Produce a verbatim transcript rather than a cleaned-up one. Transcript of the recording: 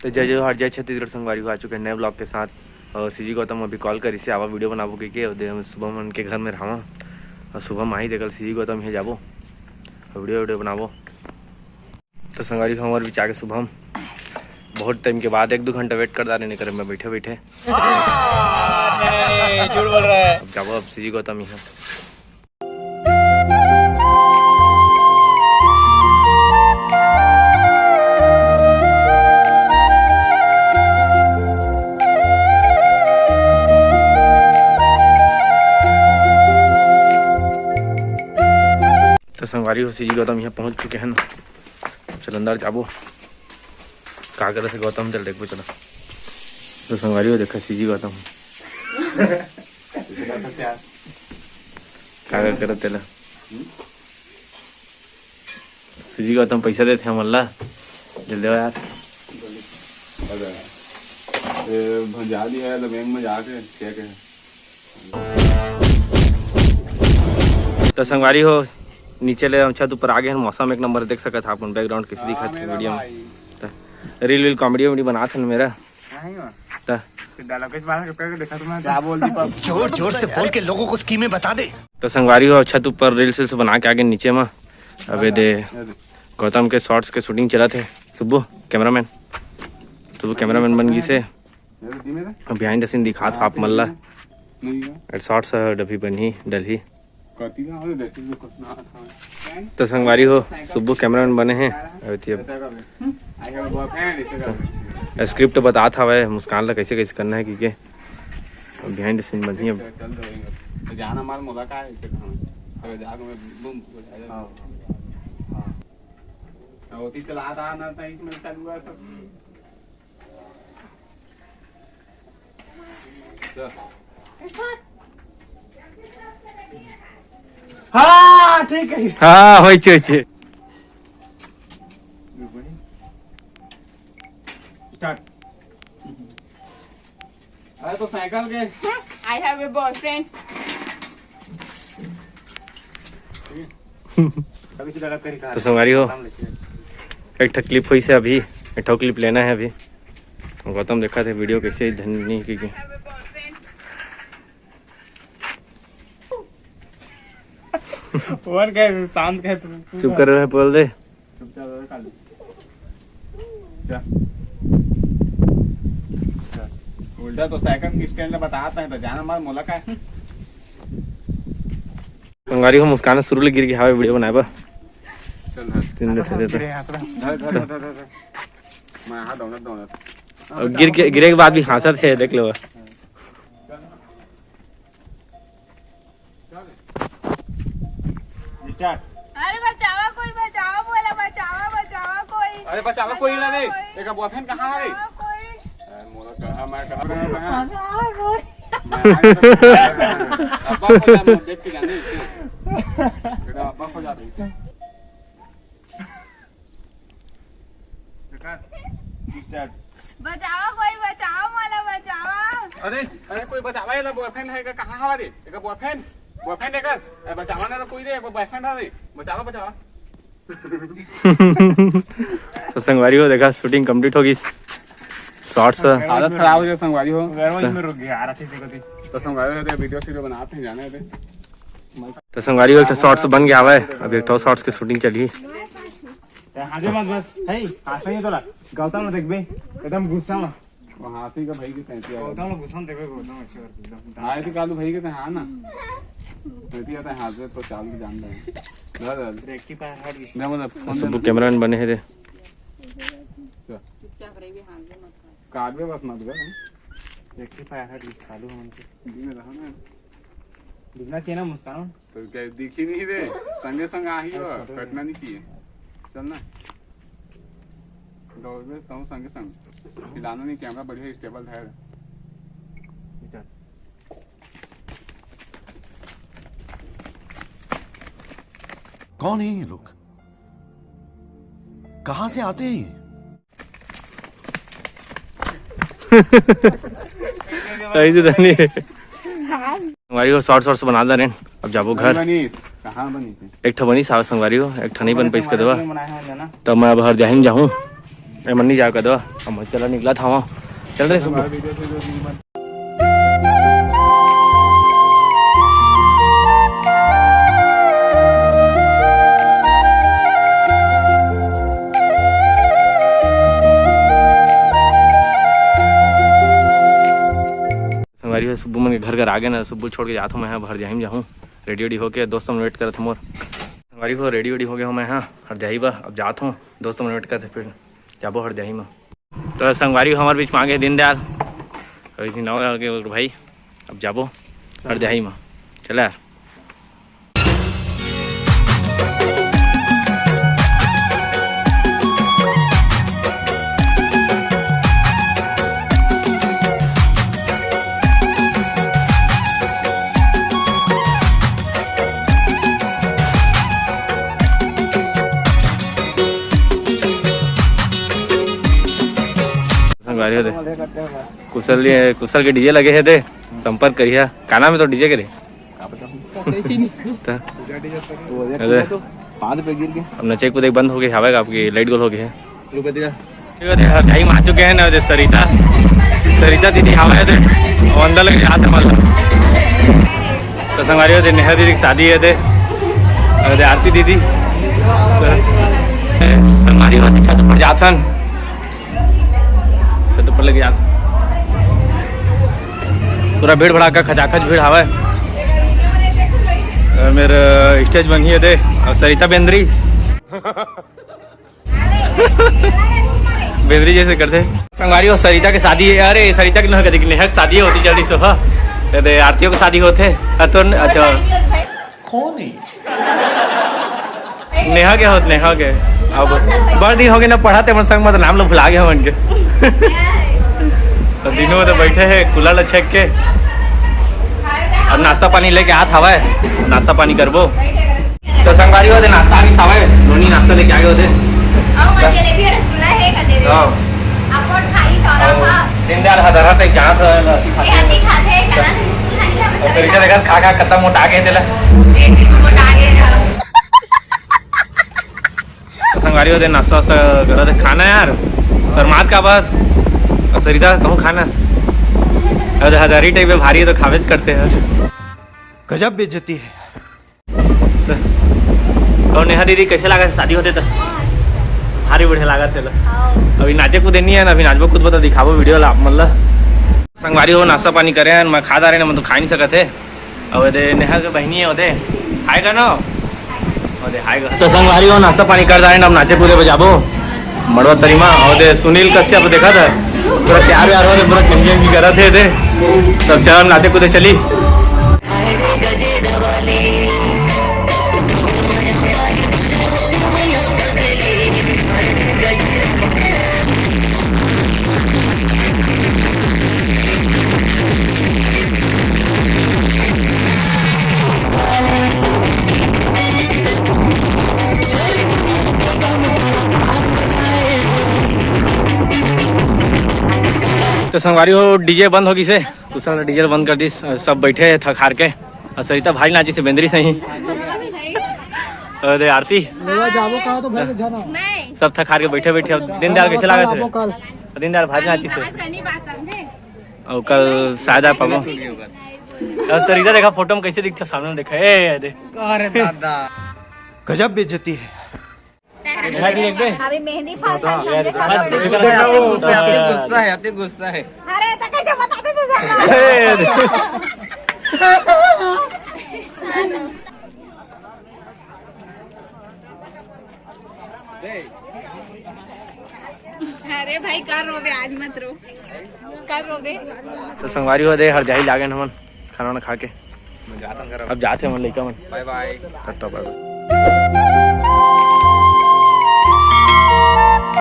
तो जय जोहार, जय छत्तीसगढ़ संगवारी हो, आ चुके हैं नए ब्लॉग के साथ। और सीजी गौतम अभी कॉल करिस हे, आवा वीडियो बनाबो कहिके, और दे हम शुभम मन के घर में रहावा। और शुभम आही, देखल सीजी गौतम इहाँ जाबो और वीडियो वीडियो बनाबो। तो संगवारी हो, हमर बीच आगे शुभम, बहुत टाइम के बाद एक दो घंटा वेट कर डारे नहीं करे मैं बैठे बैठे। नहीं, झूठ बोल रहा है। अब जाबो अब सीजी गौतम इहाँ। तो संगवारी हो, सीजी गौतम इहाँ पहुँच चुके हैं ना। चल अंदर जाबो। का करत हे गौतम, चल देखबो, चलो। तो संगवारी हो, देखा सीजी गौतम। का करत तेला? सीजी गौतम पैसा देथे हमन ला। जल्दी देवा यार। अरे, ए, भंजाली है, तो बैंक में जाके check है। तो संगवारी हो, नीचे ले हम छत ऊपर आ गए हैं। मौसम एक नंबर देख सकत हा अपन, background कैसे दिखत हे video में। त reel वील comedy वॉमेडी बनात हन मेरा। नहीं हुआ। त तो dialogue कैसे मारा, रुक करके देखा तुमने। क्या बोल दी पाप? जोर जोर से बोल के लोगों को स्कीमें बता दे। तो संगवारी हो, छत ऊपर reels वील्स बना के आ गए नीचे में। अबे दे, गौतम के shorts के shooting चलत हे। सुब्बू cameraman, सुब्बू cameraman बन गइस हे। अब behind the scene दिखात हा आप मन ला। नहीं है। Shorts ह डभी बनही, डलही। कति का होले देखते तो कुछ ना था। तो संगवारी हो, सुब्बू cameraman बने हे। अबे ती अब ऐसा कर दे। हम्म, ऐसा कर दे, ऐसा कर दे। Script बतात हवय मुस्कान ला कैसे कैसे करना हे कहिके। अब behind the scene बनही अब। चल दो। तो जाना मार मोला का है, इसे कहाँ? अबे जाके मैं बूम हो जाएगा। हाँ। हाँ। अब होती चला था ना, तो इसमें चालू हुआ सब। हाँ, ठीक है। हाँ, होइचे, होइचे। Start। अरे तो साइकिल के। I have a boyfriend। अभी तो गलत तरीका तो संगवारी हो, एक ठो clip होइस हे अभी, एक ठो clip लेना हे अभी। गौतम देखत हे video कैसे धनी की, की। वन कहे, शांत कहे तू। चुप कर रहे, बोल दे। चुपचाप रहे, काली। जा। जा। उल्टा तो साइकिल के stand ला बतात हे, तो जाना मार मोला का है। संगवारी हो, मुस्कान शुरू ले गिर गे हवय video बनाए बर। चल धर। जिंदा धर, धर, धर। धर, धर, धर, धर, धर। मैं हाथ दौड़त, दौड़त। अब गिर के, गिरे के बाद भी हंसत हे, देख लो। Start। अरे बचावा कोई, बचावा, मोला बचावा, बचावा कोई। अरे बचावा कोई ना रे। बचावा कोई। एकर boyfriend कहाँ है? बचावा कोई। अरे मोला कहाँ, मैं कहाँ, मैं कहाँ? बचावा कोई। मैं आगे तो अब्बा को जा, मैं देख के जाने इसे। बेटा, अब्बा को जा रही। Start। बचावा कोई, बचावा, मोला बचावा। अरे, अरे, कोई बचावा, एला boyfriend है का? कहाँ हवा रे? एकर boyfriend, boyfriend एकर। अरे, बचावा ना रे कोई रे, एकर boyfriend है रे। बचावा, बचावा। तो संगवारी हो, देखा, shooting complete हो गई। Shorts। हालत खराब हो गया संगवारी हो। Garage में रुक गया, आ रहा था, देखो थी। तो संगवारी हो, तो video सीडियो बनाते हैं, जाना है बे। तो संगवारी हो, एक ठो shorts बन गया हवय, अब एक ठो shorts के shooting चलही। ए, हाँसे मत बस। हे, हाँसना नहीं तोला। गौतम ला देखबे, एकदम गुस्सा में। वो हाँसी का भाई के तैंती आ गौतम ला गुस्सा में देखबे, गौतम ऐसे करके एकदम। हाँ, ये तो कालू भाई के तैं हाँ ना। तैंती आता है, हाँसे तो चालू जान रहे हैं। धर, धर। Rectifier हट गई। दे, मतलब, फोन सुब्बू दे ना। Cameraman बने हे रे। चल। चुपचाप रहिबे, हाँसबे मत कर। काटबे बस मत कर। Rectifier हट गई, चालू हम के। दिन रहा ना। दिखना चाहिए ना मुस्कान। तो क्या दिखी नहीं रे, संगे संग आ ही हो, अच्छा, तो कटना नहीं चाहिए। चल ना, दौड़बे तहूँ संगे संग। हिलाना नहीं, camera बढ़िया stable है। चल। कौन है ये लोग? कहाँ से आते हैं ये? सही से धनी। संगवारी हो, shorts shorts बना डारेन, अब जाबो घर। बनीस, कहाँ बनीस? एक ठो बनीस, आवा संगवारी हो, एक ठो नहीं बन पाइस के देवा। बनाए हैं ना। तब मैं अब हर जाहिम जाहूँ। ए, मन नहीं जावे का दो, हम चला निकला था वहाँ। चल रे सुब्बू। संगवारी हो, सुब्बू मन के घर घर आगे ना, सुब्बू छोड़ के जात हूँ मैं, हाँ, हरदियाही में जाहूँ। रेडी वेडी होके दोस्त मन वेट करत मोर। संगवारी हो, रेडी वेडी होगे हूँ मैं, हाँ, हरदियाही बा। अब जात हूँ, दोस्त मन वेट करत, फिर जाबो हरदियाही में। तो संगवारी हो, हमारे बीच में आगे दीनदयाल, अभी नौ आगे और भाई, अब जाबो हरदियाही में। चला यार। संगवारी हो दे। कुशल, ये कुशल के डीजे लगे हे दे, संपर्क करिहा। का नाम हे तो डीजे के रे? का पता? त? वो देख अरे। तो पाँच रुपए गिर गए। अब नचे कूदे बंद हो गए, हवा का आपकी लाइट गोल हो गई है। रुपए दिया। ठीक है, हम आ चुके हैं ना, जे सरिता, सरिता दीदी हवा हे दे, वो अंदर लगे हाथ हमारा। तो संगवारी हो दे, नेहा दीदी की शादी हे दे, और दे आरती दीदी। तो संगवारी हो दे, छत पर जाथन। छत ऊपर लेके जा। पूरा भीड़ भड़ाका, खचाखच भीड़ हवा। अ, मेरा स्टेज बनी हे दे, और सरिता बेंद्री। बेंद्री जैसे करते। संगवारी हो, सरिता के शादी हे। अरे, सरिता के ना कदी, नेहा के शादी होती जल्दी से, हाँ। अरे, आरतियों की शादी होते। हाँ, तो अच्छा। कौन है? नेहा के होत, नेहा के। अब बड़ दिन हो गए ना पढ़ाते, मन संग में तो नाम लो भुला गए मन के। तो दिनों में तो बैठे हैं कूलर ला छेक के। अब नाश्ता पानी लेके आत हवा, नाश्ता पानी करबो। तो संगवारी हो दे नाश्ता भी सावे, नोनी नाश्ता लेके आगे होते। आओ, जलेबी और रसगुल्ला हे का दे दे। हाँ। आप और खाई सौरा खा। दिन यार हदरा ते क्या था? ये हल्दी खाते हैं, चना खाई, हम और सरिता देखा खा खा खत्म मोटा गए तेला। पेट भी मोटा गए। तो संगवारी हो दे नाश्ता वास्ता करा दे खाना यार। शर्मात का बस। और सरिता कहूँ खाना। अरे हजारी टाइप में भारी है तो खावेज करते हैं। गजब बेइज्जती है। तो नेहा दीदी कैसे लगा शादी होते तो? भारी बढ़िया लगा थे। अभी नाचे कूदे नहीं है ना, अभी नाचबो कूदबो तो दिखाबो वीडियो ला आप मन ला। संगवारी हो नाश्ता पानी करे हैं, मैं खा डारे ना, मैं तो खा नहीं सकत है। अब दे नेहा के बहनी है, ओदे हाय का ना? ओदे हाय का। तो संगवारी हो नाश्ता पानी कर डारे ना, अब नाचे कूदे बजाबो मड़वा तरी मा। और दे सुनील कश्यप देखा था, पूरा तैयार व्यार हो दे, पूरा किमकी किमकी करत हे दे। तब चल नाचे कूदे चली। तो संगवारी हो, डीजे बंद हो गिस हे। कुशल ने डीजे बंद कर दिस। सब बैठे हे थक हार के। और सरिता भारी नाचिस हे बेंदरी सही। और दे आरती। लेवा जाबो कहा तो भाई जाना। सब थक हार के बैठे बैठे। अब दीनदयाल कैसे लागत हे? दीनदयाल भारी नाचिस हे। और कल शायद आ पाबो। और सरिता देखा फोटो में कैसे दिखता, सामने देखा। ए, ए, दे। अरे दादा। गजब बेइज्जती है। अभी मेहंदी फाल था, सामने सामने। देखो, वो उससे अति गुस्सा है, अति गुस्सा है। अरे, तो कैसे बताते थे सब? अरे भाई, कर रोबे, आज मत रो, कर रोबे। तो संगवारी हो दे, हरदियाही लागेन हमन खाना वाना खा के। मैं जात हूँ घर। अब जाते हैं मन लइका मन। बाय बाय। टाटा बाय बाय।